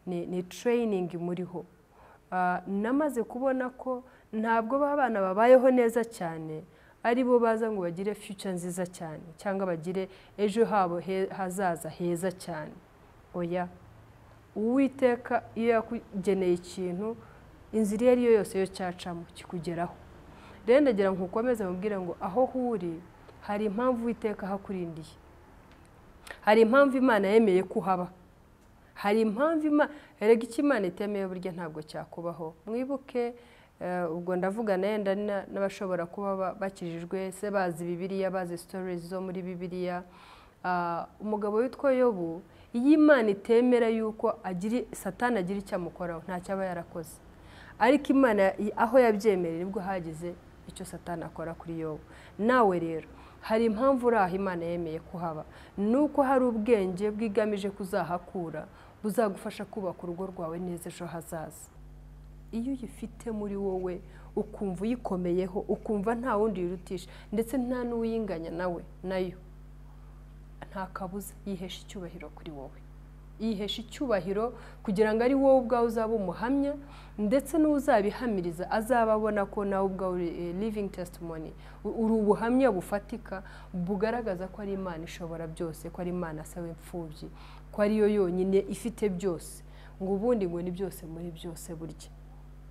Ni training muriho. Namaze kubona ko ntabwo abana babayeho neza cyane ari bo baza ngo bagire future nziza cyane cyangwa bagire ejo habo hazaza heza cyane. Oya, Uwiteka iyo yakugeneye ikintu, inzira iyo ari yo yose yo cyacamo kikugeraho. Rero ndagira ngo ukomeze mubwire ngo aho huri hari impamvu Uwiteka hakurindiye, hari impamvu Imana yemeye kuhaba, hari impamvu erega icyo Imana itemeye burya ntabwo cyakubaho. Mwibuke, ubwo ndavuga nenda n'abashobora kuba bakijijwe se bazi Bibiliya, bazi stories zo muri Bibiliya. Umugabo witwa Yobu, iyo Imana itemera yuko Satani agira icyo amukoraho ntacyo aba yarakoze, ariko Imana aho yabyemereye nibwo hagize icyo Satani akora kuri Yobu. Nawe rero hari impamvu uri aho Imana yemeye kuhaba, nuko hari ubwenge bwigamije kuzahakura buzagufasha kubaka urugo rwawe neza ejo hazaza. Iyo uyifite muri wowe ukumva uyikomeyeho, ukumva nta wundi yirutisha ndetse nta n'uwiyinganya nawe nayo, nta kabuza yihesha icyubahiro kuri wowe, yihesha icyubahiro kugira ngo ari wowe ubwawe uzaba umuhamya, ndetse n'uzabihamiriza azaba abona ko nawe ubwawe uri living testimony, uri ubuhamya bufatika bugaragaza ko ari Imana ishobora byose, ko ari Imana asaba imfubyi, ko ariyo yonyine ifite byose, ngo ubundi ngo ni byose muri byose burya.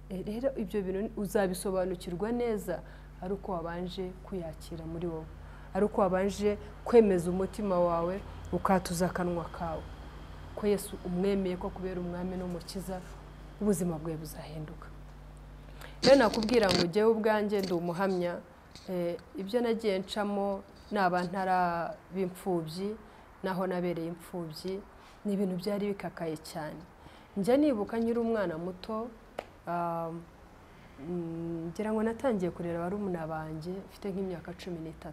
Rero ibyo bintu uzabisobanukirwa neza ari uko wabanje kuyakira muri wowe, ari uko wabanje kwemeza umutima wawe ukatuza akanwa kawe ko Yesu umwemeye ko kubera umwami n'umukiza ubuzima bwawe buzahinduka. Rero nakubwira ngo ujyewe ubwanjye ndi umuhamya, ibyo nagiye ncamo naba ntarabimfubyi naho nabereye imfubyi, ni ibintu byari bikakaye cyane. Njya nibuka nkiri umwana muto, ngira ngo natangiye kurera barumuna banjye mfite nk'imyaka 13.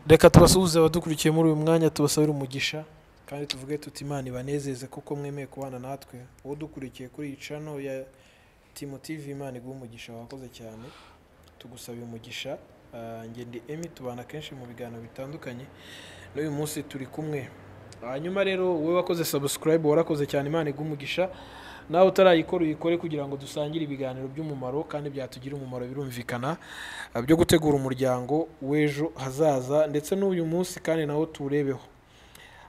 Reka tubasuhuze abadukurikiye muri uyu mwanya, tubasabire umugisha kandi tuvuge tuti Imana ibanezeze kuko mwemeye kubana natwe. Uwo dukurikiye kuri iyi channel ya Timo TV, Imana iguhe umugisha, wakoze cyane, tugusabiye umugisha. Njye ndi Emmy, tubana kenshi mu biganiro bitandukanye, n'uyu munsi turi kumwe. Hanyuma rero wowe wakoze subscribe warakoze cyane, Imana iguhe umugisha. Nawe utarayikora uyikore kugira ngo dusangire ibiganiro by'umumaro kandi byatugira umumaro, birumvikana, byo gutegura umuryango w'ejo hazaza ndetse n'uyu munsi kandi nawo turebeho.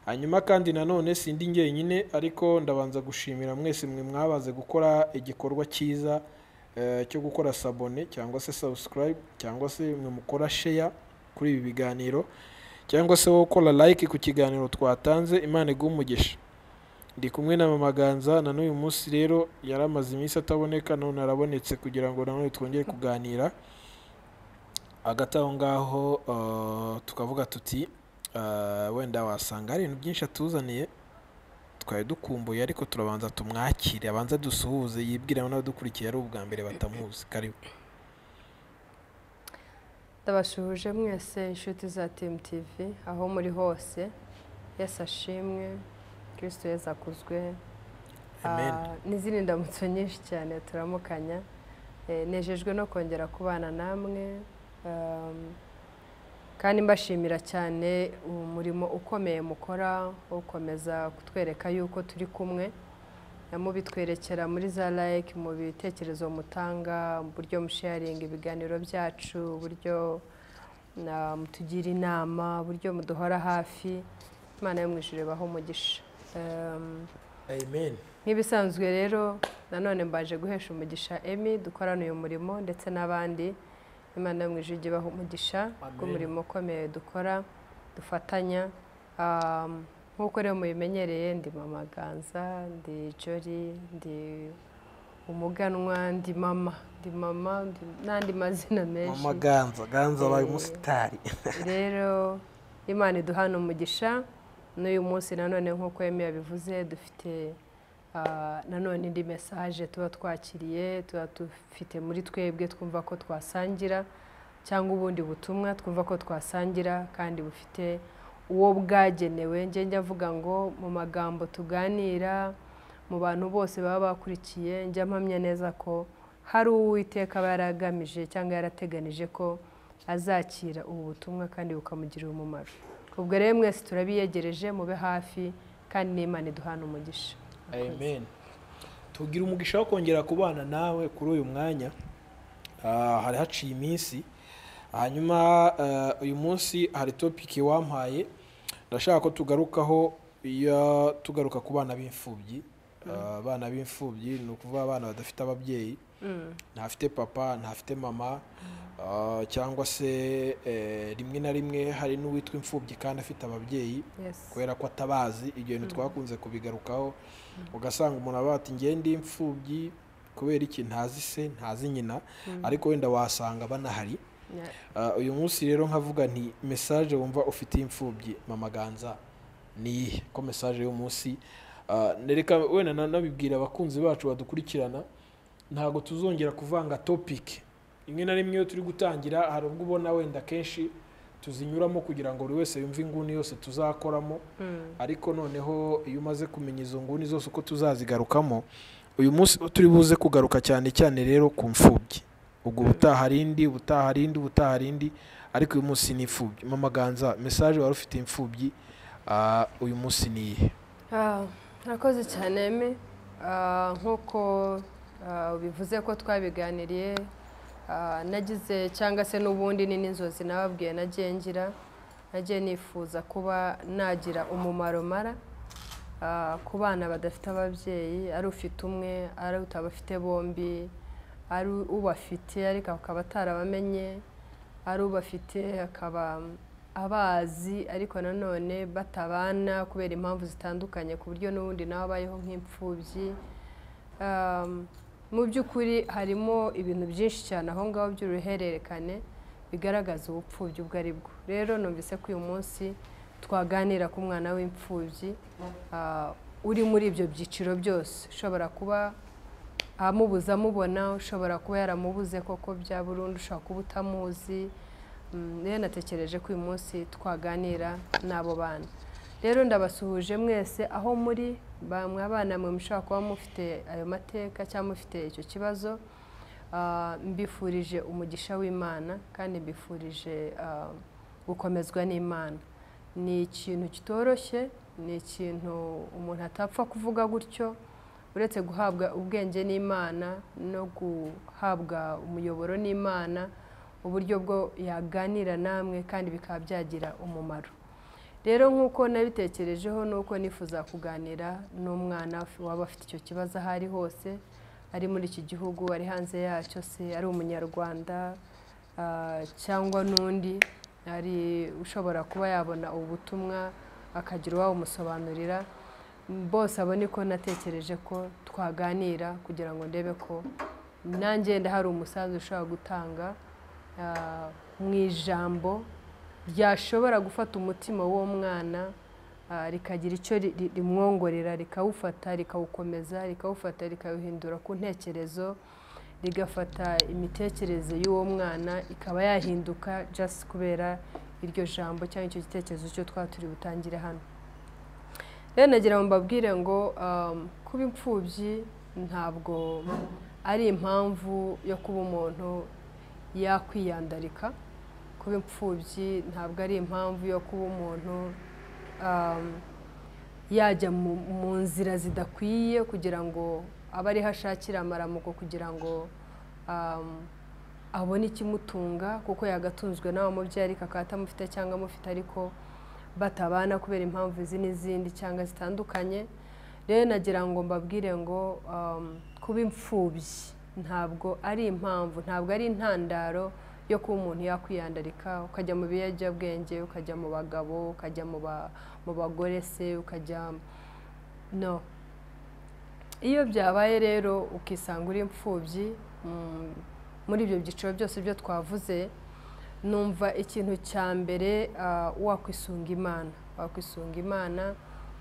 Hanyuma kandi nanone sindi njyenyine, ariko ndabanza gushimira mwese mwe mwabaze gukora igikorwa cyiza cyo gukora sabone cyangwa se subscribe cyangwa se mwe mukora share kuri ibi biganiro cyangwa se wowe ukora like ku kiganiro twatanze. Imana iguhe umugisha. Ndi kumwe na Mama Ganza na n'uyu munsi rero yaramaze iminsi ataboneka, none arabonetse kugira ngo nanone twongere kuganira. Hagati aho ngaho tukavuga tuti wenda wasanga hari ibintu byinshi atuzaniye twari dukumbuye, ariko turabanza tumwakire, abanza dusuhuze, yibwire n'abadukurikiye ari ubwa mbere batamuzi. Karibu. Ndabasuhuje mwese inshuti za Team TV aho muri hose. Yesu ashimwe, Kristo Yesu akuzwe. Amen. N'izindi ndamutso nyinshi cyane turamukanya. Nejejwe no kongera kubana namwe, kandi mbashimira cyane umurimo ukomeye mukora wo gukomeza kutwereka yuko turi kumwe, mubitwerekera muri za like, mu bitekerezo mutanga, mu buryo musharinga ibiganiro byacu, uburyo mutugira inama, uburyo muduhora hafi. Imana yo mu ijuru ibahe umugisha. Amen. Nk'ibisanzwe rero nanone mbaje guhesha umugisha Emmy dukorana uyu murimo ndetse n'abandi. Imana yo mu ijuru ibahe umugisha bw'umurimo ukomeye dukora dufatanya. Nk'uko rero mubimenyereye, ndi Mama Ganza, ndi Jolly, ndi umuganwa, ndi mama, n'andi mazina menshi. Mama Ganza, Ganza abaye umusitari. Rero Imana iduhana umugisha. N'uyu munsi nanone nk'uko Emmy yabivuze, dufite nanone indi message tuba twakiriye, tuba dufite muri twebwe twumva ko twasangira, cyangwa ubundi butumwa twumva ko twasangira kandi bufite uwo bwagenewe. Njye mvuga ngo mu magambo tuganira, mu bantu bose baba bakurikiye, njya mpamya neza ko hari Uwiteka aba yaragamije cyangwa yarateganije ko azakira ubu butumwa kandi bukamugirira umumaro. Ubwo rero mwese turabiyegereje, mube hafi kandi n'Imana iduhana umugisha. Amen. Tugira umugisha wo kongera kubana nawe kuri uyu mwanya. Hari haciye iminsi, hanyuma uyu munsi hari topic wampaye ndashaka ko tugarukaho, tugaruka ku bana b'imfubyi. Abana b'imfubyi ni ukuvuga abana badafite ababyeyi, ntafite papa, ntafite mama, cyangwa se rimwe na rimwe hari n'uwitwa imfubyi kandi afite ababyeyi kubera ko atabazi. Ibyo bintu twakunze kubigarukaho, ugasanga umuntu aba ati ngiye ndi imfubyi kubera iki, ntazi se ntazi nyina, ariko wenda wasanga banahari. Uyu munsi rero nkavuga nti message wumva ufite imfubyi Mama Ganza ni iyihe? Ko message y'umunsi nereka wenda nabibwira abakunzi bacu badukurikirana, ntago tuzongera kuvanga topic. Rimwe na rimwe iyo turi gutangira hari ubwo ubona wenda kenshi tuzinyuramo kugira ngo buri wese yumve inguni yose tuzakoramo, ariko noneho iyo umaze kumenya izo nguni zose uko tuzazigarukamo, uyu munsi turi buze kugaruka cyane cyane rero ku mfubyi. Ubwo ubutaha indi, ubutaha indi, ubutaha indi, ariko uyu munsi ni imfubyi. Mama Ganza, message wari ufite imfubyi uyu munsi ni iyihe? Murakoze cyane Eme. Nk'uko bivuze ko twabiganiriye, nagize cyangwa se n'ubundi ni n'inzozi nababwiye nagiye ngira, nagiye nifuza kuba nagira umumaro mara ku bana badafite ababyeyi, ari ufite umwe, ari utabafite bombi, ari ubafite ariko akaba atarabamenye, ari ubafite akaba abazi ariko nanone batabana kubera impamvu zitandukanye, ku buryo n'ubundi nawe abayeho nk'imfubyi. Mu by'ukuri harimo ibintu byinshi cyane aho ngaho by'uruhererekane bigaragaza ubupfubyi ubwo ari bwo. Rero numvise ko uyu munsi twaganira ku mwana w'imfubyi uri muri ibyo byiciro byose, ushobora kuba amubuza amubona, ushobora kuba yaramubuze koko bya burundu, ushobora kuba utamuzi. Rero natekereje ko uyu munsi twaganira n'abo bana. Rero ndabasuhuje mwese aho muri, bamwe abana mwe mushobora kuba mufite ayo mateka cyangwa mufite icyo kibazo, mbifurije umugisha w'Imana kandi mbifurije gukomezwa n'Imana. Ni ikintu kitoroshye, ni ikintu umuntu atapfa kuvuga gutyo, uretse guhabwa ubwenge n'Imana no guhabwa umuyoboro n'Imana, uburyo bwo yaganira namwe kandi bikaba byagira umumaro. Rero nk'uko nabitekerejeho nuko nifuza kuganira n'umwana waba afite icyo kibazo aho ari hose, ari muri iki gihugu, ari hanze yacyo se, ari umunyarwanda cyangwa n'undi ari ushobora kuba yabona ubutumwa akagira uwawumusobanurira, bose abo niko natekereje ko twaganira kugira ngo ndebe ko nanjye ndahari umusanzu ushobora gutanga mu ijambo ryashobora gufata umutima w'uwo mwana, rikagira icyo rimwongorera, rikawufata, rikawukomeza, rikawufata, rikawuhindura ku ntekerezo, rigafata imitekerereze y'uwo mwana ikaba yahinduka just kubera iryo jambo cyangwa icyo gitekerezo cyo twaba turi butangire hano. Rero nagira ngo mbabwire ngo kuba imfubyi ntabwo ari impamvu yo kuba umuntu yakwiyandarika, kuba imfubyi ntabwo ari impamvu yo kuba umuntu yajya mu nzira zidakwiye kugira ngo abe ariho ashakira amaramuko kugira ngo abone ikimutunga, kuko yagatunzwe n'abamubyeyi ariko akaba atamufite cyangwa amufite ariko batabana kubera impamvu izi n'izindi cyangwa zitandukanye. Rero nagira ngo mbabwire ngo kuba imfubyi ntabwo ari impamvu, ntabwo ari intandaro yo kuba umuntu yakwiyandarika, ukajya mu biyobyabwenge, ukajya mu bagabo, ukajya mu bagore se, ukajya no. Iyo byabaye rero ukisanga uri imfubyi muri ibyo byiciro byose byo twavuze, numva ikintu cya mbere wakwisunga Imana, wakwisunga Imana,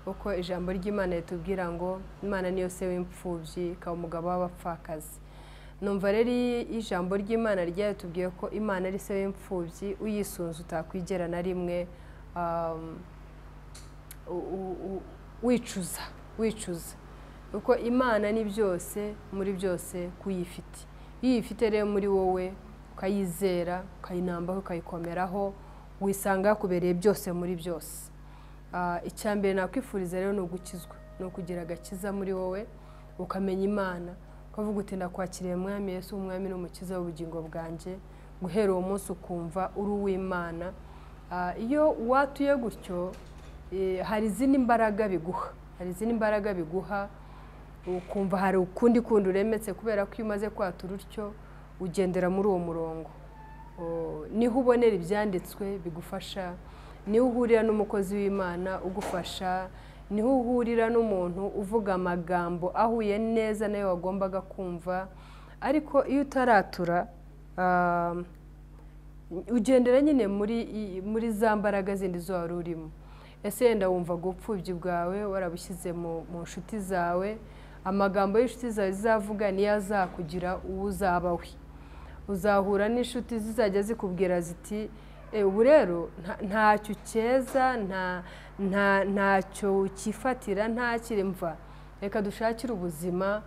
kuko ijambo ry'Imana ritubwira ngo Imana niyo se w'imfubyi, ikaba umugabo w'abapfakazi. Numva rero ijambo ry'Imana ryatubwiye ko Imana ari se w'imfubyi, uyisunze utakwigera na rimwe wicuza kuko Imana ni byose muri byose kuyifite. Iyo uyifite rero muri wowe ukayizera, ukayinambaho, ukayikomeraho, wisanga yakubereye byose muri byose. Icya mbere nakwifuriza rero ni ugukizwa, ni ukugira agakiza muri wowe, ukamenya Imana, ukavuga uti ndakwakiriye Mwami Yesu, Umwami n'Umukiza w'ubugingo bwanjye. Guhera uwo munsi ukumva uri uw'Imana. Iyo watuye gutyo, hari izindi mbaraga biguha, hari izindi mbaraga biguha, ukumva hari ukundi kundi uremetse, kubera ko iyo umaze kwatura utyo ugendera muri uwo murongo. Niho ubonera ibyanditswe bigufasha, niho uhurira n'umukozi w'Imana ugufasha, niho uhurira n'umuntu uvuga amagambo ahuye neza nayo wagombaga kumva. Ariko iyo utaratura, ugendera nyine muri za mbaraga zindi zo wari urimo. Ese yenda wumva ubupfubyi bwawe warabushyize mu nshuti zawe, amagambo y'inshuti zawe zizavuga niyo azakugira uwo uzaba we. Uzahura n'inshuti zizajya zikubwira ziti ubu rero ntacyo ukeza, ntacyo ukifatira, ntakiri mva, reka dushakire ubuzima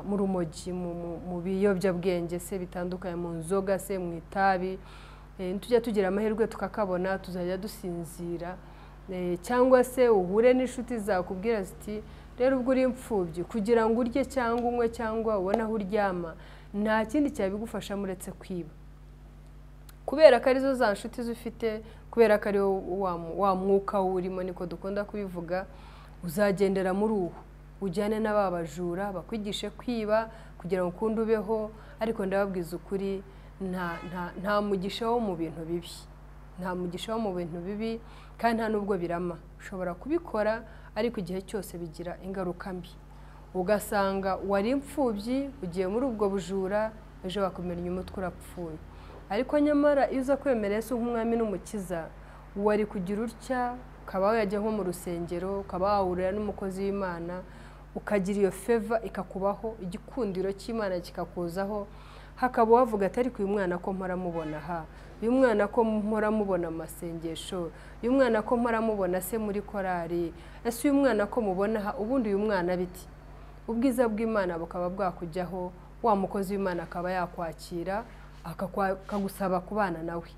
mu rumogi, mu biyobyabwenge se bitandukanye, mu nzoga se, mu itabi. Tujya tugira amahirwe tukakabona, tuzajya dusinzira. Cyangwa se uhure n'inshuti zakubwira ziti rero ubwo uri imfubyi, kugira ngo urye cyangwa unywe cyangwa ubone aho uryama, nta kindi cyabigufasha muretse kwiba. Kubera ko arizo za nshuti zufite, kubera ko ari wa mwuka urimo, niko dukunda kubivuga, uzagendera muri uwo, ujyane n'aba bajura bakwigishe kwiba kugira ngo ukunde ubeho. Ariko ndababwiza ukuri, nta mugisha wo mu bintu bibi, nta mugisha wo mu bintu bibi, kandi nta nubwo birama. Ushobora kubikora ariko igihe cyose bigira ingaruka mbi, ugasanga wari imfubyi ugiye muri ubwo bujura, ejo bakumenya umutwe urapfuye. Ariko nyamara iyo uza kwemera Yesu nk'Umwami n'Umukiza, wari kugira utya, ukaba wajya nko mu rusengero, ukaba wahurira n'umukozi w'Imana, ukagira iyo feva ikakubaho, igikundiro cy'Imana kikakuzaho, hakaba wavuga ati ariko uyu mwana ko mpora mubona aha, uyu mwana ko mpora mubona amasengesho, uyu mwana ko mpora mubona se muri korari, ese uyu mwana ko mubona aha, ubundi uyu mwana biti. Ubwiza bw'Imana bukaba bwakujyaho, wa mukozi w'Imana akaba yakwakira, akagusaba kubana nawe.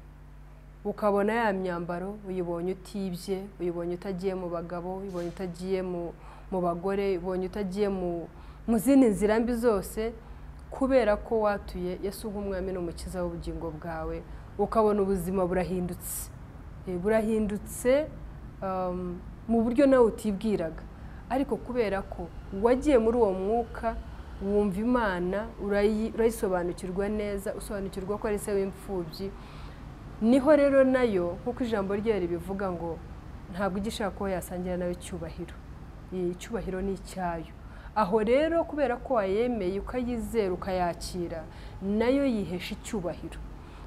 Ukabona ya myambaro uyibonye utibye, uyibonye utagiye mu bagabo, uyibonye utagiye mu bagore, uyibonye utagiye mu zindi nzira mbi zose, kubera ko watuye Yesu nk'Umwami n'Umukiza w'ubugingo bwawe. Ukabona ubuzima burahindutse, burahindutse mu buryo nawe utibwiraga, ariko kubera ko wagiye muri uwo mwuka, wumva Imana, urayisobanukirwa neza, usobanukirwa ko ari se w'imfubyi. Niho rero nayo nk'uko ijambo rye ribivuga ngo ntabwo ugishaka ko yasangira nawe icyubahiro, icyubahiro ni icyayo. Aho rero kubera ko wayemeye, ukayizera, ukayakira, nayo yihesha icyubahiro.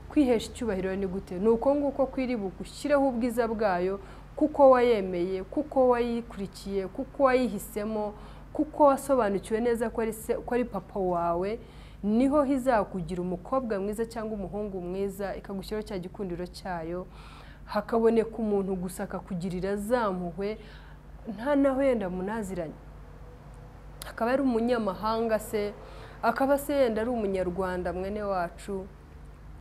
Kwihesha icyubahiro ni gute? Ni uko nguko kwiri bugushyireho ubwiza bwayo, kuko wayemeye, kuko wayikurikiye, kuko wayihisemo, kuko wasobanukiwe neza ko ari papa wawe. Niho hizakugira umukobwa mwiza cyangwa umuhungu mwiza, ikagushyiraho cya gikundiro cyayo, hakaboneka umuntu gusa akakugirira za mpuhwe, nta naho yenda munaziranye, akaba ari umunyamahanga se, akaba se yenda ari umunyarwanda mwene wacu,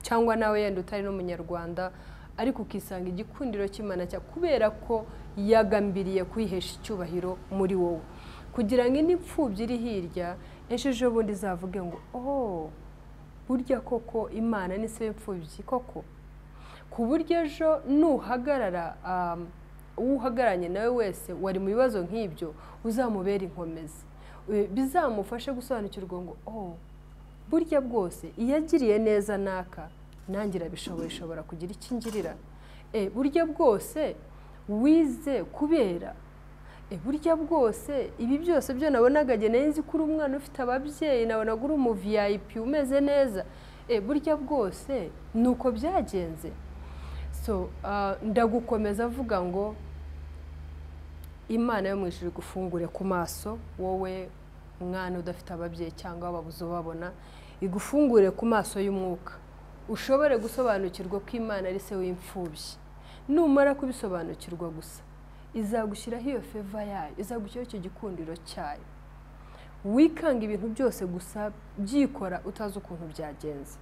cyangwa nawe yenda utari n'umunyarwanda, ariko ukisanga igikundiro cy'Imana cya, kubera ko yagambiriye kwihesha icyubahiro muri wowe, kugira ngo indi mfubyi iri hirya ejo bundi izavuge ngo oh, burya koko Imana ni se w'imfubyi koko. Ku buryo ejo nuhagarara, uhagararanye nawe wese wari mu bibazo nk'ibyo, uzamubera inkomezi, bizamufashe gusobanukirwa ngo oh, burya bwose iyo agiriye neza naka, nanjye irabishoboye, ishobora kugira icyo ingirira. Burya bwose wize kubera, burya bwose ibi byose byo nabonaga nari nzi ko uri umwana ufite ababyeyi, nabonaga uri umu VIP umeze neza, burya bwose nuko byagenze. So ndagukomeza avuga ngo Imana yo mu ijuru igufungure ku maso, wowe mwana udafite ababyeyi cyangwa ababuze ubabona, igufungure ku maso y'umwuka, ushobore gusobanukirwa ko Imana ari se w'imfubyi. Numara kubisobanukirwa gusa, Izagushyiraho iyo favor yayo, izagushyiraho icyo gikundiro cyayo. Wikanga ibintu byose gusa byikora utazi ukuntu byagenze.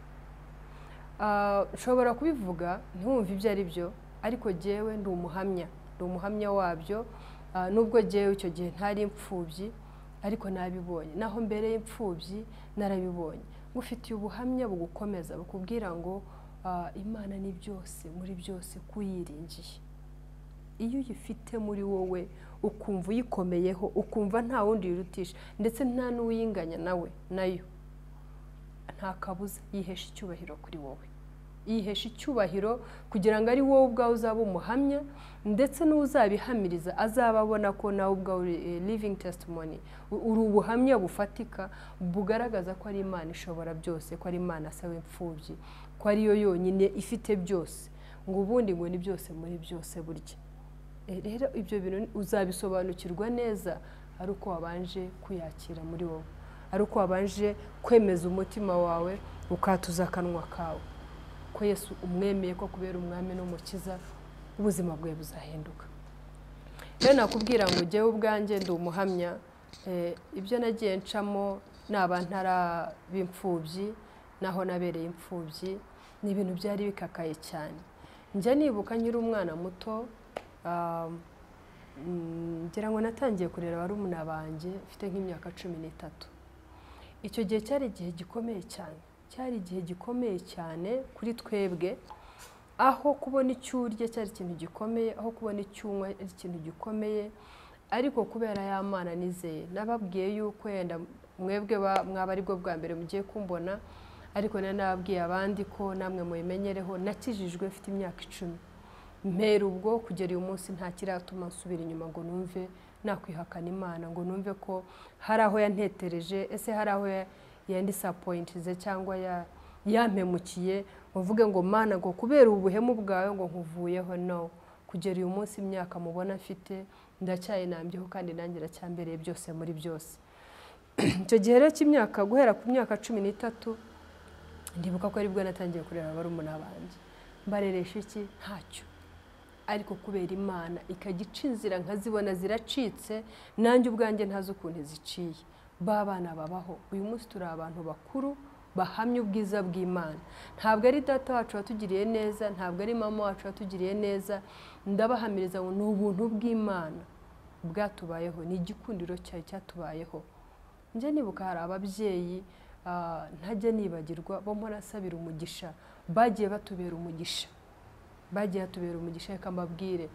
Nshobora kubivuga ntiwumve ibyo ari byo, ariko jyewe ndi umuhamya, ndi umuhamya wabyo. Nubwo jyewe icyo gihe ntari imfubyi, ariko nabibonye. Naho mbere y'imfubyi narabibonye. Ngufitiye ubuhamya bugukomeza, bukubwira ngo Imana ni byose muri byose kuyiringiye. Iyo uyifite muri wowe, ukumva uyikomeyeho, ukumva nta wundi yirutisha, ndetse nta n'uwuyinganya nawe nayo, nta kabuza yihesha icyubahiro kuri wowe. Yihesha icyubahiro kugira ngo ari wowe ubwawe uzaba umuhamya, ndetse n'uzabihamiriza azaba abona ko nawe ubwawe uri living testimony, uri ubuhamya bufatika bugaragaza ko ari Imana ishobora byose, ko ari Imana asaba imfubyi, ko ariyo yonyine ifite byose, ngo ubundi ngo ni byose muri byose burya. Rero ibyo bintu uzabisobanukirwa neza ari uko wabanje kuyakira muri wowe, ari uko wabanje kwemeza umutima wawe, ukatuza akanwa kawe ko Yesu umwemeye ko kubera umwami n'umukiza, ubuzima bwawe buzahinduka. Rero nakubwira ngo jyewe ubwanjye ndi umuhamya. Ibyo nagiye ncamo naba ntaraba imfubyi, naho nabereye imfubyi, ni ibintu byari bikakaye cyane. Njya nibuka nkiri umwana muto, ngira ngo natangiye kurera barumuna banjye mfite nk'imyaka 13. Icyo gihe cyari igihe gikomeye cyane, cyari igihe gikomeye cyane kuri twebwe, aho kubona icyo urya cyari ikintu gikomeye, aho kubona icyo unywa ari ikintu gikomeye. Ariko kubera ya Mana nizeye, nababwiye yuko yenda mwebwe mwaba aribwo bwa mbere mugiye kumbona, ariko nari nababwiye abandi ko namwe mubimenyereho, nakijijwe mfite imyaka 10. Mpera ubwo kugera uyu munsi nta kiratuma nsubira inyuma ngo numve nakwihakana Imana, ngo numve ko hari aho yantetereje, ese hari aho yandisappointize cyangwa yampemukiye, ngo mvuge ngo Mana, ngo kubera ubuhemu bwawe ngo nkuvuyeho. No kugera uyu munsi, imyaka mubona mfite, ndacyayinambyeho kandi nanjye iracyambereye byose muri byose. Icyo gihe rero cy'imyaka, guhera ku myaka 13, ndibuka ko aribwo natangiye kureba barumuna banjye. Mbareresha iki? Ntacyo. Ariko kubera Imana ikajya ica inzira nkazibona ziracitse, nanjye ubwanjye ntazi ukuntu ziciye, ba bana babaho. Uyu munsi turi abantu bakuru bahamya ubwiza bw'Imana. Ntabwo ari data wacu watugiriye neza, ntabwo ari mama wacu watugiriye neza. Ndabahamiriza ngo ni ubuntu bw'Imana bwatubayeho, ni igikundiro cyayo cyatubayeho. Njye nibuka hari ababyeyi ntajya nibagirwa bo mpora nsabira umugisha, bagiye batubera umugisha, bagiye batubera umugisha. Reka mbabwire,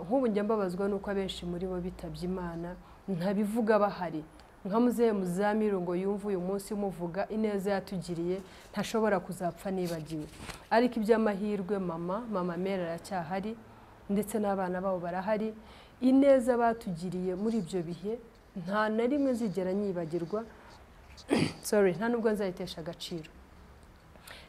nk'ubu njya mbabazwa n'uko abenshi muri bo bitabye Imana ntabivuga bahari. Nka muzehe Muzamiru, ngo yumve uyu munsi umuvuga ineza yatugiriye, ntashobora kuzapfa nibagiwe. Ariko iby'amahirwe, mama Mera aracyahari, ndetse n'abana babo barahari. Ineza batugiriye muri ibyo bihe nta na rimwe nzigera nyibagirwa, sorry, nta nubwo nzayitesha agaciro.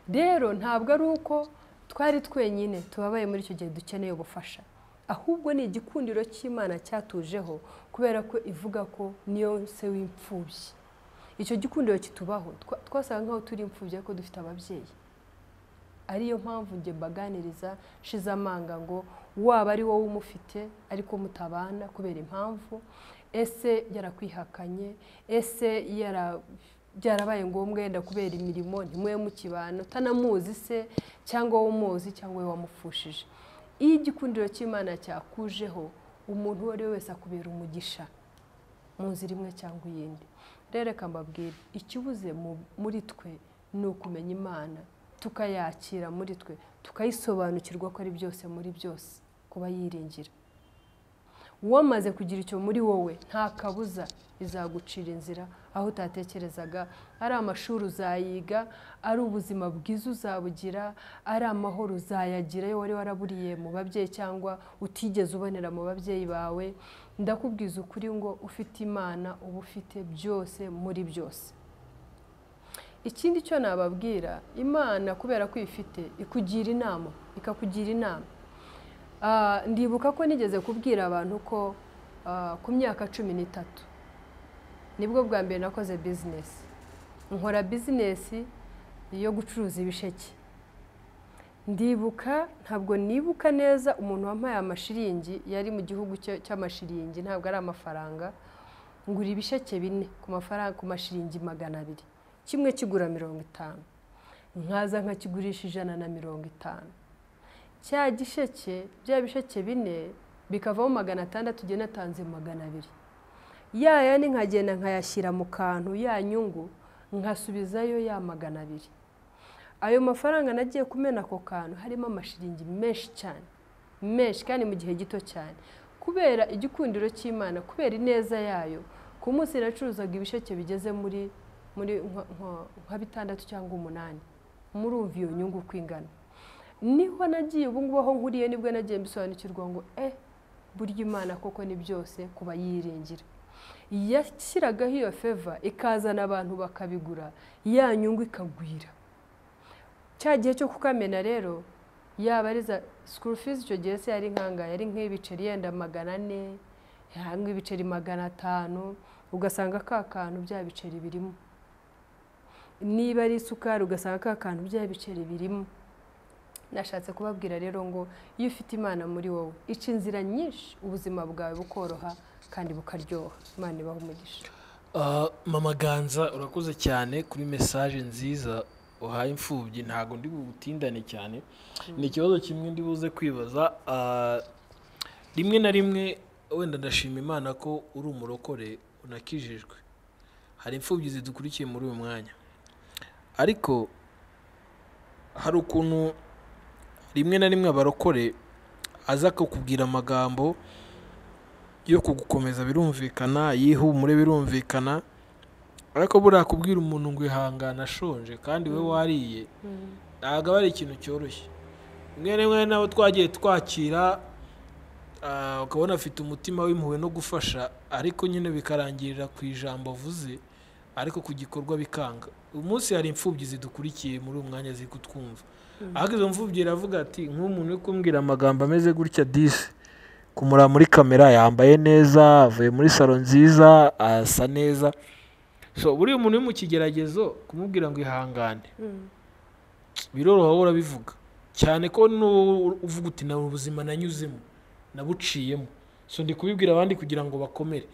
Rero ntabwo ari uko twari twenyine tubabaye muri icyo gihe dukeneye ubufasha, ahubwo ni igikundiro cy'Imana cyatujeho, kubera ko ivuga ko niyo se w'imfubyi. Icyo gikundiro kitubaho, twasaga nkaho turi imfubyi ariko dufite ababyeyi. Ariyo mpamvu njye mbaganiriza nshize amanga ngo waba ari wowe umufite ariko mutabana kubera impamvu, ese yarakwihakanye, ese byarabaye ngombwa yenda kubera imirimo ntimwe mukibana, utanamuzi se, cyangwa wowe umuzi, cyangwa wowe wamupfushije, iyo igikundiro cy'Imana cyakujeho, umuntu uwo ari we wese akubera umugisha mu nzira imwe cyangwa iyindi. Rero reka mbabwire, ikibuze muri twe ni ukumenya Imana, tukayakira muri twe, tukayisobanukirwa ko ari byose muri byose, kuba yiringira. Wamaze kugira icyo muri wowe, nta kabuza izagucira inzira aho utatekerezaga. Ari amashuri uzayiga, ari ubuzima bwiza uzabugira, ari amahoro uzayagira iyo wari waraburiye mu babyeyi cyangwa utigeze ubonera mu babyeyi bawe. Ndakubwiza ukuri ngo ufite Imana uba ufite byose muri byose. Ikindi cyo nababwira, Imana kubera ko uyifite ikugira inama, ikakugira inama. Ndibuka ko nigeze kubwira abantu ko ku myaka 13 nibwo bwa mbere nakoze bizinesi, nkora bizinesi yo gucuruza ibisheke. Ndibuka, ntabwo nibuka neza umuntu wampaye amashiringi, yari mu gihugu cy'amashiringi, ntabwo ari amafaranga. Ngura ibisheke 4 ku mafaranga, ku mashiringi 200, kimwe kigura 50, nkaza nkakigurisha 150. Cya gisheke, bya bisheke 4 bikavamo 600, jye natanze 200. Ya yandi nkagenda nkayashyira mu kantu, ya nyungu nkasubizayo ya 200. Ayo mafaranga nagiye kumena ako kantu harimo amashiringi menshi cyane, menshi kandi mu gihe gito cyane. Kubera igikundiro cy'Imana, kubera ineza yayo, ku munsi nacuruzaga ibisheke bigeze muri nka 6 cyangwa 8. Murumva iyo nyungu uko ingana. Niho nagiye ubu ngubu aho nkuriye, nibwo nagiye mbisobanukirwa ngo burya Imana koko ni byose kuba yiringira. Yashyiragaho iyo favor ikazana abantu bakabigura, ya nyungu ikagwira. Cya gihe cyo kukamena rero, yaba ari za school fees icyo gihe se yari nkanga, yari nk'ibiceri yenda 400, cyangwa ibiceri 500, ugasanga ka kantu bya biceri birimo. Niba ari isukari ugasanga ka kantu bya biceri birimo. Nashatse kubabwira rero ngo iyo ufite Imana muri wowe, ica inzira nyinshi, ubuzima bwawe bukoroha kandi bukaryoha. Imana ibahe umugisha. Mama Ganza, urakoze cyane kuri message nziza uhaye imfubyi. Ntago ndi bugutindane cyane, ni ikibazo kimwe ndi buze kwibaza. Rimwe na rimwe wenda ndashima Imana ko uri umurokore unakijijwe. Hari imfubyi zidukurikiye muri uyu mwanya, ariko hari ukuntu rimwe na rimwe abarokore aza kukubwira amagambo yo kugukomeza, birumvikana, yihumure birumvikana, ariko buriya kubwira umuntu ngo ihangane ashonje kandi we wariye, ntabwo aba ari ikintu cyoroshye. Rimwe na rimwe nabo twagiye twakira, ukabona afite umutima w'impuhwe no gufasha, ariko nyine bikarangirira ku ijambo avuze, ariko ku gikorwa bikanga. Uyu munsi hari imfubyi zidukurikiye muri uyu mwanya ziri kutwumva. Ariko izo mfubyi iravuga ati nk'umuntu uri kumbwira amagambo ameze gutya disi, kumura muri kamera yambaye neza, avuye muri salo nziza, asa neza. So buriya umuntu uri mu kigeragezo kumubwira ngo ihangane biroroha, wowe urabivuga cyane ko uvuga uti na ubuzima nanyuzemo nabuciyemo, so ndi kubibwira abandi kugira ngo bakomere,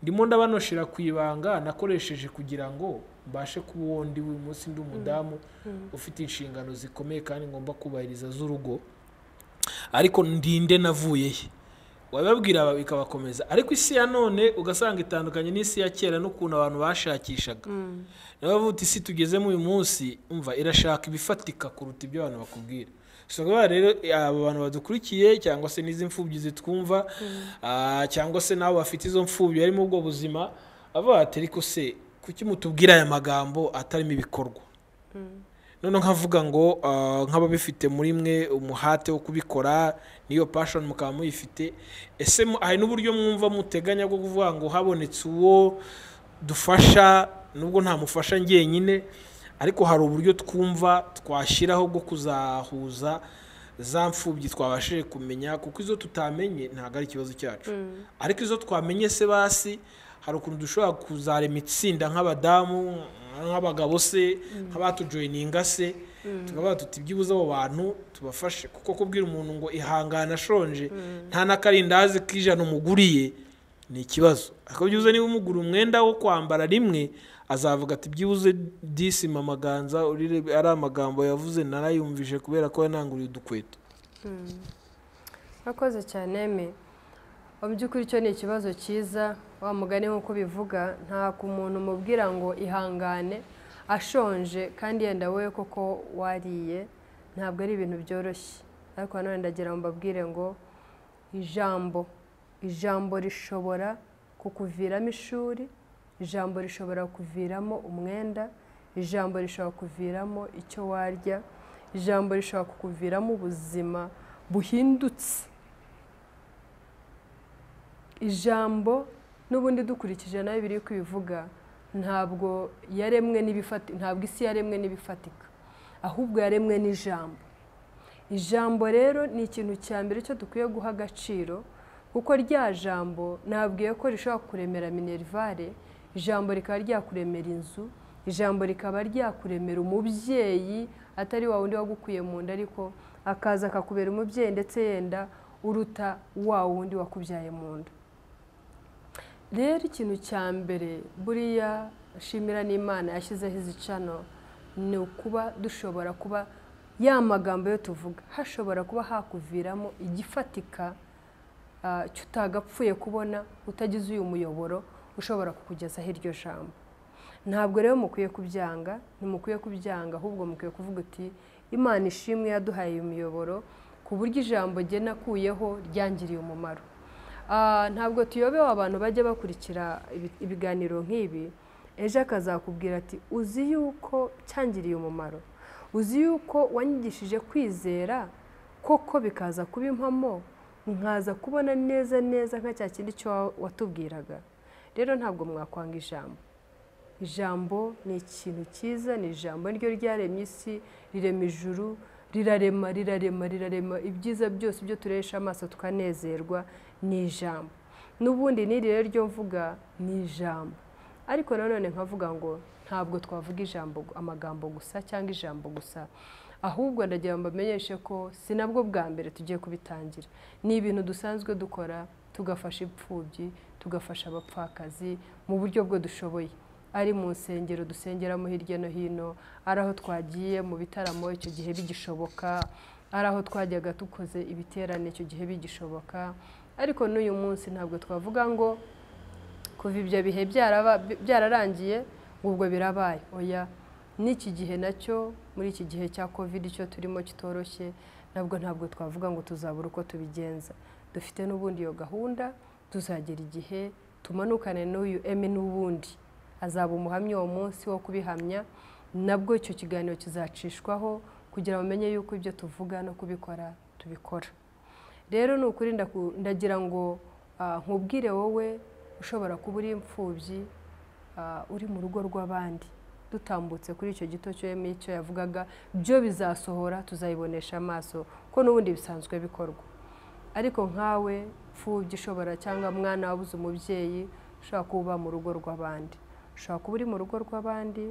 ndimo ndabanoshera ku ibanga nakoresheje kugira ngo mbashe kuba uwo ndi uyu munsi. Ndi umudamu ufite inshingano zikomeye kandi ngomba kubahiriza z'urugo, ariko ndinde navuye he, wababwira bikabakomeza. Ariko isi ya none ugasanga itandukanye n'isi ya kera n'ukuntu abantu bashakishaga. Niyo bavuga uti isi tugezemo uyu munsi, umva irashaka ibifatika kuruta ibyo abantu bakubwira. So rero aba bantu badukurikiye cyangwa se n'izi mfubyi zitwumva, cyangwa se nabo bafite izo mfubyi barimo ubwo buzima, bavuga ati ariko se kuki mutubwira aya magambo atarimo ibikorwa? None nkavuga ngo nk'ababifite muri mwe umuhate wo kubikora, niyo passion mukaba muyifite, ese hari n'uburyo mwumva muteganya bwo kuvuga ngo habonetse uwo dufasha, nubwo nta mufasha njyenyine, ariko hari uburyo twumva twashyiraho bwo kuzahuza za mfubyi twabashije kumenya, kuko izo tutamenye ntabwo ari ikibazo cyacu, ariko izo twamenye se basi hari ukuntu dushobora kuzarema itsinda nk'abadamu, nk'abagabo se, nk'abatujoyininga se, tukavuga tuti byibuze abo bantu tubafashe, kuko kubwira umuntu ngo ihangane ashonje nta n'akarindazi k'ijana umuguriye ni ikibazo. Ariko byibuze niba umugura umwenda wo kwambara rimwe, azavuga ati byibuze disi Mama Ganza ari amagambo yavuze narayumvije kubera ko yananguriye udukweto. Urakoze cyane me. Mu by'ukuri icyo ni ikibazo cyiza, wa mugani nk'uko bivuga, nta ku muntu umubwira ngo ihangane ashonje kandi yenda wowe koko wariye, ntabwo ari ibintu byoroshye. Ariko nanone ndagira ngo mbabwire ngo ijambo rishobora kukuviramo ishuri, ijambo rishobora kuviramo umwenda, ijambo rishobora kuviramo icyo warya, ijambo rishobora kukuviramo ubuzima buhindutse. Ijambo n'ubundi dukurikije nayo biri kwivuga, ntabwo yaremwe n'ibifatika, ntabwo isi yaremwe n'ibifatika, ahubwo yaremwe n'ijambo. Ijambo rero ni ikintu cya mbere cyo dukwiye guha agaciro, kuko rya jambo nabwiye ko rishobora kuremera minerivare, ijambo rikaba ryakuremera inzu, ijambo rikaba ryakuremera umubyeyi atari wa wundi wagukuye mu nda, ariko akaza akakubera umubyeyi ndetse yenda uruta wa wundi wakubyaye mu nda. Rero ikintu cya mbere buriya shimira n'Imana yashyizeho izi channel ni ukuba dushobora kuba ya magambo yo tuvuga hashobora kuba hakuviramo igifatika cyutagapfuye kubona utagize uyu muyoboro ushobora kukugezaho iryo jambo. Ntabwo rero mukwiye kubyanga, ntimukwiye kubyanga, ahubwo mukwiye kuvuga uti Imana ishimwe yaduhaye uyu muyoboro ku buryo ijambo jye nakuyeho ryangiriye umumaro. Ntabwo tuyobewe abantu bajya bakurikira ibiganiro nk'ibi, ejo akazakubwira ati uzi yuko cyangiriye umumaro, uzi yuko wanyigishije kwizera koko bikaza kuba impamo, nkaza kubona neza neza nka cya kindi cyo watubwiraga. Rero ntabwo mwakwanga ijambo. Ijambo ni ikintu cyiza, ni ijambo niryo ryaremye isi, rirema ijuru, rirarema, rirarema, rirarema ibyiza byose ibyo turesha amaso tukanezerwa ni ijambo. N'ubundi n'iri rero ryo mvuga ni ijambo. Ariko nanone nkavuga ngo ntabwo twavuga ijambo amagambo gusa cyangwa ijambo gusa, ahubwo ndagira ngo mbamenyeshe ko si nabwo bwa mbere tugiye kubitangira. Ni ibintu dusanzwe dukora, tugafasha imfubyi, tugafasha abapfakazi mu buryo bwo dushoboye. Ari mu nsengero dusengeramo hirya no hino, ari aho twagiye mu bitaramo icyo gihe bigishoboka, ari aho twajyaga dukoze ibiterane icyo gihe bigishoboka. Ariko n'uyu munsi ntabwo twavuga ngo kuva ibyo bihe byararangiye ubwo birabaye. Oya, n'iki gihe nacyo muri iki gihe cya Covid cyo turimo kitoroshye, nabwo ntabwo twavuga ngo tuzabura uko tubigenza. Dufite n'ubundi iyo gahunda, tuzagera igihe tumanukane n'uyu Emmy n'ubundi azaba umuhamya uwo munsi wo kubihamya, nabwo icyo kiganiro kizacishwaho kugira ngo bamenye yuko ibyo tuvuga no kubikora tubikora. Rero ni ukuri ndagira ngo nkubwire wowe ushobora kuba uri imfubyi, uri mu rugo rw'abandi, dutambutse kuri icyo gito cyo Emmy icyo yavugaga byo bizasohora, tuzayibonesha amaso ko n'ubundi bisanzwe bikorwa. Ariko nkawe mfubyi ushobora cyangwa mwana wabuze umubyeyi, ushobora kuba mu rugo rw'abandi, ushobora kuba uri mu rugo rw'abandi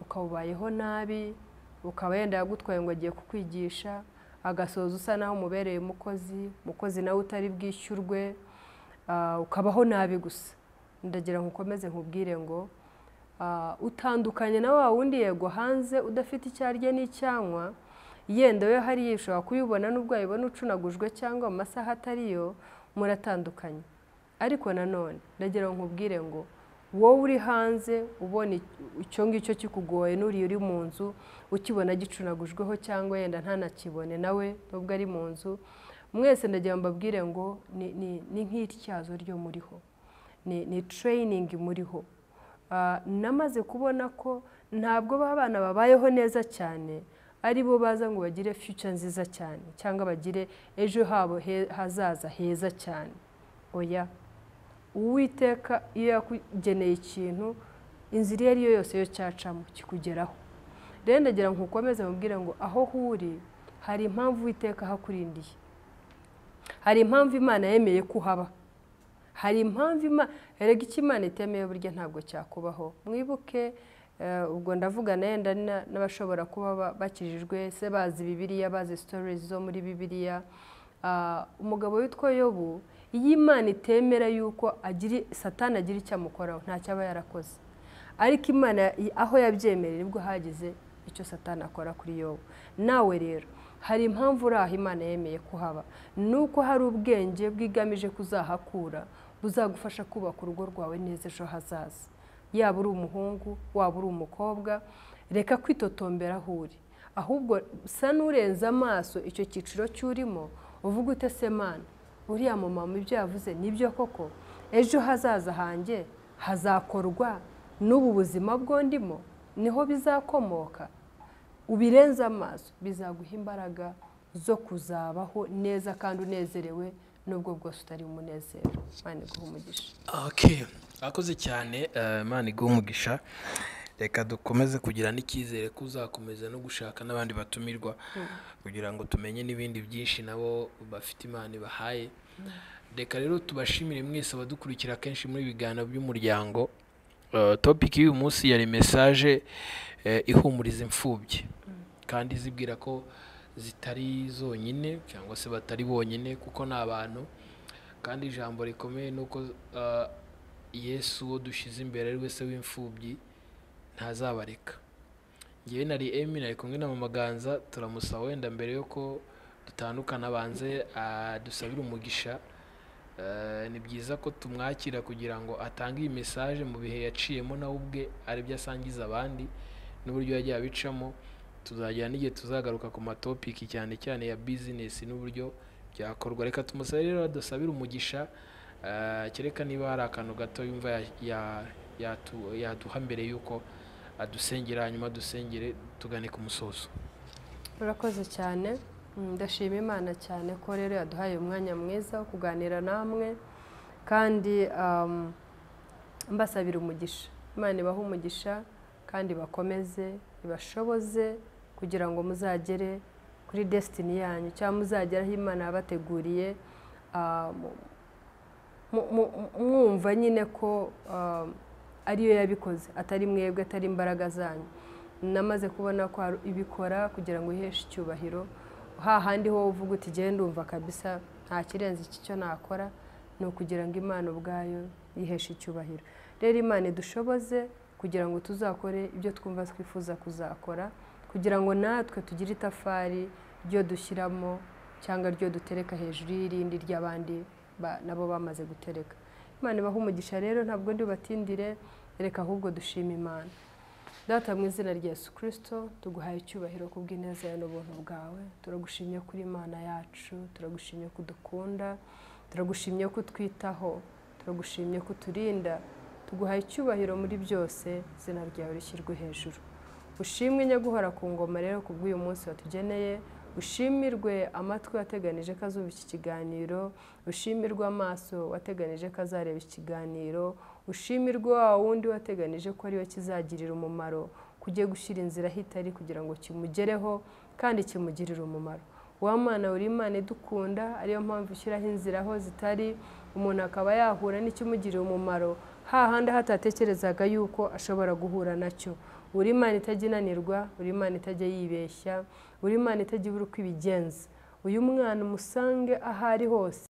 ukawubayeho nabi, ukaba yenda yagutwaye ngo agiye kukwigisha, agasoza usa naho umubereye umukozi, umukozi nawe utari bwishyurwe, ukabaho nabi gusa. Ndagira ngo ukomeze nkubwire ngo utandukanye na wa wundi yego hanze udafite icyo arya n'icyanywa, yenda we hariya ushobora kuyibona n'ubwo wayibona ucunagujwe cyangwa mu masaha atariyo, muratandukanye. Ariko nanone ndagira ngo nkubwire ngo wowe uri hanze ubona icyo ngicyo kikugoye, n'uriya uri mu nzu ukibona gicunagujweho cyangwa yenda ntanakibone nawe nubwo ari mu nzu, mwese ndagira ngo mbabwire ngo ni nk'ityazo ryo muriho, ni training muriho. Namaze kubona ko ntabwo abana babayeho neza cyane ari bo baza ngo bagire future nziza cyane cyangwa bagire ejo habo hazaza heza cyane. Oya, Uwiteka iyo yakugeneye ikintu, inzira iyo ari yo yose yo cyacamo kikugeraho. Rero ndagira ngo nkukomeze mubwire ngo aho huri hari impamvu Uwiteka ahakurindiye, hari impamvu Imana yemeye ko uhaba, hari impamvu Imana erega icyo Imana itemeye burya ntabwo cyakubaho. Mwibuke ubwo ndavuga nenda n'abashobora kuba bakijijwe se bazi Bibiliya, bazi stories zo muri Bibiliya. Umugabo witwa Yobu, iyo Imana itemera yuko Satani agira icyo amukoraho ntacyo aba yarakoze, ariko Imana aho yabyemereye nibwo hagize icyo Satani akora kuri Yobu. Nawe rero hari impamvu uri aho Imana yemeye kuhaba, nuko hari ubwenge bwigamije kuzahakura buzagufasha kubaka urugo rwawe neza ejo hazaza. Yaba uri umuhungu, waba uri umukobwa, reka kwitotombera aho uri, ahubwo sa n'urenza amaso icyo cyiciro cy'urimo, uvuga ute se Mana, uriya mumama ibyo yavuze nibyo koko, ejo hazaza hanjye hazakorwa n'ubu buzima bwo ndimo, niho bizakomoka. Ubirenze amaso bizaguha imbaraga zo kuzabaho neza kandi unezerewe nubwo bwose utari umunezero. Imana iguhe umugisha. Okay, akoze cyane, Imana iguhe umugisha. Reka dukomeze kugira n'icyizere ko uzakomeza no gushaka n'abandi batumirwa kugira ngo tumenye n'ibindi byinshi nabo bafite Imana ibahaye. Reka rero tubashimire mwese abadukurikira kenshi muri ibiganiro by'umuryango. Topic y'uyu munsi yari message ihumuriza imfubyi kandi izibwira ko zitari zonyine cyangwa se batari bonyine, kuko ni abantu. Kandi ijambo rikomeye ni uko Yesu uwo dushyize imbere ari we se w'imfubyi ntazabareka. Ngewe nari Emi, nari kumwe na Mama Ganza, turamusaba wenda mbere yuko dutandukana abanze adusabire umugisha. Ni byiza ko tumwakira kugira ngo atange iyi message mu bihe yaciyemo nawe ubwe aribyo asangiza abandi n'uburyo yagiye abicamo. Tuzagira n'igihe tuzagaruka ku matopiki cyane cyane ya business n'uburyo byakorwa. Reka tumusabe rero adusabire umugisha, kereka niba hari akantu gato yumva yaduha mbere y'uko adusengera, hanyuma dusengere tugane ku musozo. Urakoze cyane. Ndashima Imana cyane ko rero yaduhaye umwanya mwiza wo kuganira namwe, kandi mbasabira umugisha. Imana ibahe umugisha kandi bakomeze ibashoboze kugira ngo muzagere kuri destiny yanyu, cyangwa muzagere aho Imana yabateguriye, mwumva nyine ko ariyo yabikoze, atari mwebwe, atari imbaraga zanyu. Namaze kubona ko ibikora kugira ngo iheshe icyubahiro. Hahandi ho uvuga uti genda ndumva kabisa nta kirenze iki cyo nakora, ni ukugira ngo Imana ubwayo yiheshe icyubahiro. Rero Imana idushoboze kugira ngo tuzakore ibyo twumva twifuza kuzakora, kugira ngo natwe tugire itafari ryo dushyiramo cyangwa ryo dutereka hejuru y'irindi ry'abandi nabo bamaze gutereka. Imana ibahe umugisha rero, ntabwo ndi bubatindire, reka ahubwo dushime Imana. Data mu izina rya Yesu Kristo, tuguhaye icyubahiro kubw'ineza yawe n'ubuntu bwawe. Turagushimye kuri Imana yacu, turagushimye ko udukunda, turagushimye ko utwitaho, turagushimye ko uturinda. Tuguhaye icyubahiro muri byose, izina ryawe rishyirwe hejuru. Ushimwe nyaguhora ku ngoma rero kubw'uyu munsi watugeneye, ushimirwe amatwi wateganije ko azumva iki kiganiro, ushimirwe amaso wateganije ko azareba iki kiganiro, ushimirwe wa wundi wateganije ko ariwe kizagirira umumaro, kujye gushyira inzira aho itari kugira ngo kimugereho kandi kimugirire umumaro. Wa Mana uri Imana idukunda, ariyo mpamvu ushyiraho inzira aho zitari, umuntu akaba yahura n'ikimugirira umumaro hahandi hatatekerezaga yuko ashobora guhura nacyo. Uri Imana itajya inanirwa, uri Imana itajya yibeshya, uri Imana itajya ibura uko ibigenza. Uyu mwana umusange aho ari hose.